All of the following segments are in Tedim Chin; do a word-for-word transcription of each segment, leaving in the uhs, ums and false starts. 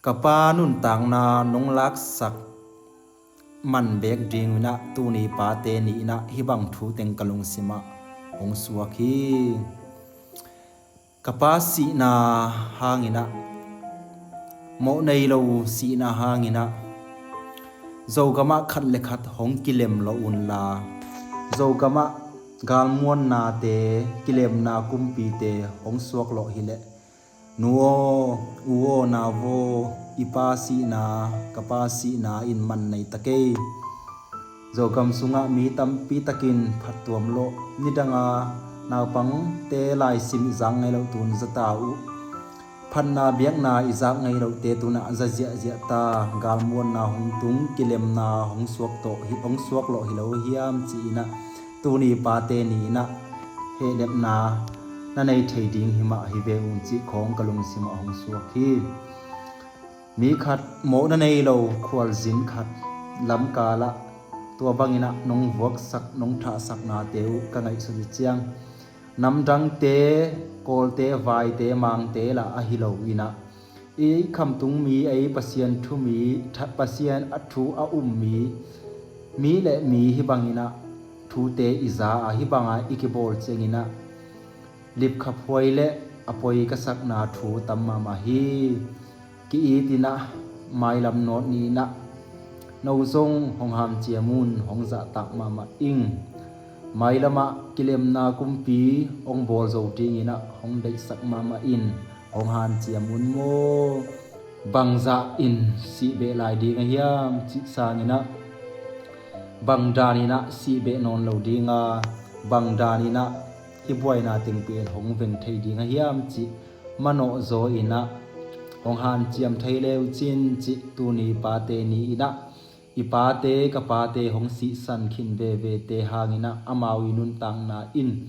Ka pa nuntakna nong laksak man beek ding inah tuni pate ni inah hih bang thu teng ka lungsimah hong suak hi. Ka pa sihna hanginah, mawh nei lo sihna hanginah, Zogamah khat le khat hong kilem lo unla, Zogamah galmuannate, kilemna kumpite hong suak lawh hileh, nu aw, u aw, nau aw, i pa sihna, ka pa sihna in man nei ta kei. Zogam sungah mi tampi takin phattuam lawh, nidanga naupangte laisim i zak ngei loh tun zata uh. Phatna biakna i zak ngei lohte tunah za ziahziah ta, galmuanna hong tung, kilemna hong suak tawh hi, hong suak lawh hi lo hiam ci inah tuni pate ni inah hehnepna na nei thei ding himah hi ve un cih khawng ka lungsimah hong suak hi. Mi khat mawh na nei lo khualzin khat lamkalah tua banginah nong vuaksak, nong thahsaknate uh ka ngaihsut uh ciang, namdangte, Kawlte, Vaite, Mangte lah ahi lo inah, i khamtung mi, ei Pasian thu mi, tha-, Pasian a thu a um mi, mi le mi hih banginah thute i za a, hih banga i kibawl cianginah lipkhaphuai le a poi ka sakna thu tam mahmah hi. Ki-it inah mailam nawt ni inah no zong hong hanciam un, hong zahtak mahmah ing. Mailamah kilemna kumpi hong bawl zo dinginah hong deihsak mahmah in, hong hanciam un maw? Bangzah in sih beh lai ding a hiam cih sanginah, bang daninah sih beh nawn lo dinga, bang daninah hih buaina teng pen hong veng thei ding a hiam cih manawh zaw inah, hong hanciam thei le uh cin cih tuni pate ni inah, i pate, ka pate hong sihsan khin vevete hanginah amau i nuntakna in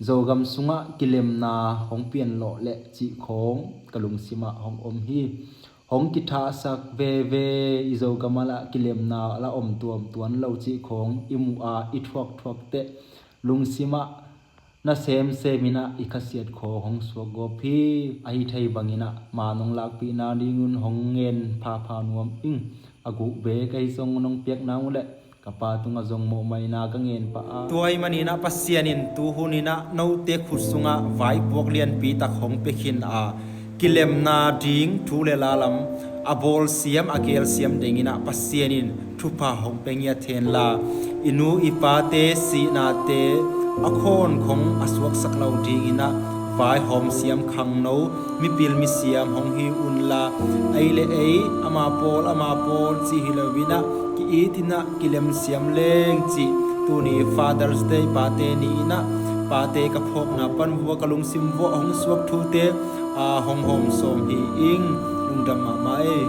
Zogam sungah kilemna hong pian lawh leh cih khawng ka lungsimah hong om hi. Hong kithahsak veve, i Zogamah lah kilemna la om tuamtuan lo cih khawng i muh a i thuakthuak teh lungsimah na semsem inah i khasiat khawng hong suak gawp hi. Ahi thei banginah ma nong lakpihna dingun hong ngen phapha nuam ing. A guk bek ahi zong nong piakna uh leh ka pa tungah zong mawhmaina ka ngen pah a, tua ahih maninah Pasian in tu huninah note khut sungah vaipuak lianpi tak hong pia khin a, kilemna ding thu le la lam a bawlsiam, a gelsiam denginah Pasian in thupha hong pia ngiat henla, i nu i pate sihnate a khawnkhong a suaksak lo dinginah vaihawm siam khangno, mipil misiam hong hi unla, ei le ei, ama pawl, ama pawl cih hi loinah ki-it inah kilemsiam leng cih tuni Father's Day pate ni inah pate ka phawkna pan vua ka lungsim vuah hong suak thute a hong hawm sawm hi ing. Lungdam mahmah ei.